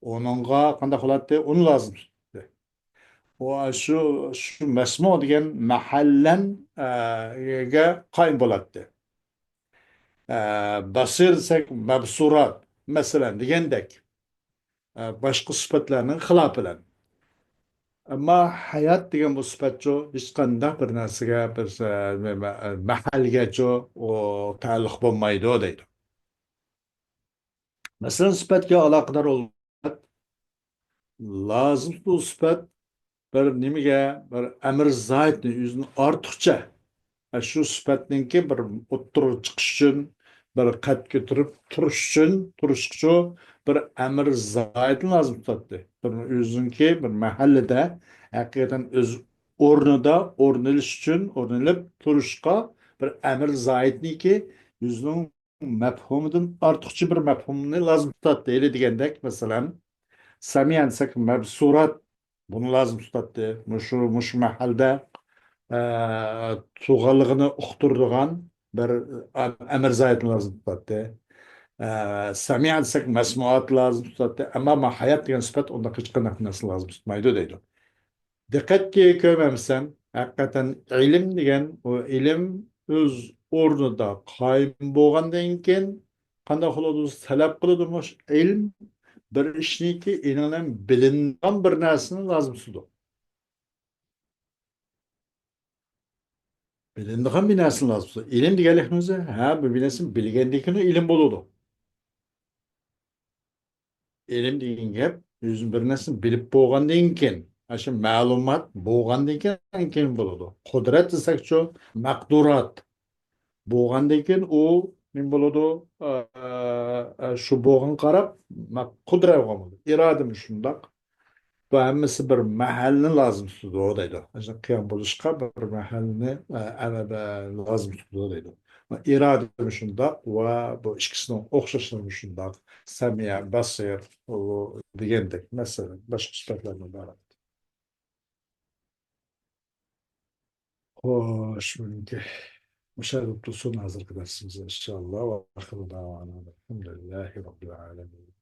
ئۇنىڭغا قانداق بولاتتى؟ ئۇنى لازىم تۇتاتتى. ئۇ شۇ، شۇ مەسمۇ دېگەن مەھەللەن، ئە، گە قايىم بولاتتى. ئە، بەسىر دېسەك، مەبسۇرات، مەسىلەن، دېگەندەك. ئە، باشقا سۈپەتلەرنىڭ خىلاپى بىلەن. ئەمما ھايات دېگەن بۇ سۈپەتچۇ، ھېچقانداق بىر نەرسىگە، بىر، ئە، مە-، مە-، مەھەلگەچۇ ئۇ تەئەللۇق بولمايدۇ دەيدۇ. مەسىلەن، سۈپەتكە ئالاقىدار بولغان لازىم بۇ سۈپەت بىر نېمىگە، بىر ئەمىر زايىتنى ئۆزىدىن ئارتۇقچە، ئە، شۇ سۈپەتنىڭكى بىر ئوتتۇرىغا چىقىش ئۈچۈن، بىر قەد كۆتۈرۈپ تۇرۇش ئۈچۈن، تۇرۇشقىچۇ بىر ئەمىر زايىتنى لازىم تۇتاتتى. بىر ئۆزىنىڭكى بىر مەھەللىدە ھەقىقەتەن ئۆز ئورنىدا ئورۇن ئېلىش ئۈچۈن، ئورۇن ئېلىپ تۇرۇشقا بىر ئەمىر زايىتنىكى ئۆزىنىڭ مەپھۇمىدىن ئارتۇقچە بىر مەپھۇمنى لازىم تۇتاتتى. ھېلى دېگەندەك، مەسىلەن، سەمىئە دېسەك، مەبسۇرات بۇنى لازىم تۇتاتتى. مۇشۇ، مۇشۇ مەھەلدە، ئە، تۇغانلىقىنى ئۇقتۇرىدىغان بىر ئە-، ئەمىر زايىتنى لازىم تۇتاتتى. ئە، سەمىئە دېسەك، مەسمۇئات لازىم تۇتاتتى. ئەمما ما ھايات دېگەن سۈپەت ئۇنداق ھېچقانداق نەرسىنى لازىم تۇتمايدۇ دەيدۇ. دىققەتكە كۆرمەمسەن، ھەقىقەتەن ئىلىم دېگەن، ئۇ ئىلىم ئۆز ئورنىدا قايىم بولغاندىن كېيىن، قانداق قىلىدۇ؟ تەلەپ قىلىدۇ مۇشۇ ئىلىم بىر ئىشنىكى ئېنىڭ بىلەن بىلىنىدىغان بىر نەرسىنى لازىم تۇتىدۇ. بىلىنىدىغان بىر نەرسىنى لازىم تۇتىدۇ. ئىلىم دېگەنلىكنىڭ ئۆزى، ھە، بۇ بىر نەرسىنى بىلگەندىن كېيىن ئىلىم بولىدۇ. ئىلىم دېگەن گەپ، ئۆزى بىر نەرسىنى بىلىپ بولغاندىن كېيىن، ئاشۇ مەلۇمات بولغاندىن كېيىن، كېيىن بولىدۇ. قۇدرەت دېسەكچۇ، مەقدۇرات. بولغاندىن كېيىن ئۇ نېمە بولىدۇ؟ ئە، ئە، شۇ بولغانغا قاراپ مە-، قۇدرەت بولغان بولىدۇ. ئىرادىمۇ شۇنداق. بۇ ھەممىسى بىر مەھەلنى لازىم تۇتىدۇ دەيدۇ. مەسىلەن، قىيام بولۇشقا بىر مەھەلنى، ئە، ئەمە-، بە-، لازىم تۇتىدۇ دەيدۇ. ئىرادە شۇنداق ۋە بۇ ئىككىسىنىڭ ئوخشاشلىقى شۇنداق. سەمىئە، بەسىر، ئۇ دېگەندەك. مەسىلەن، باشقا سۈپەتلەردىن ئىبارەت. خوش، مۇشۇ يەردە تۇرسۇن ھازىرقى دەرسىمىز، ئىنشائاللا. ۋە ئاخىرۇ دەۋانا ئەلھەمدۇلىللاھى رەببىل ئالەمىن.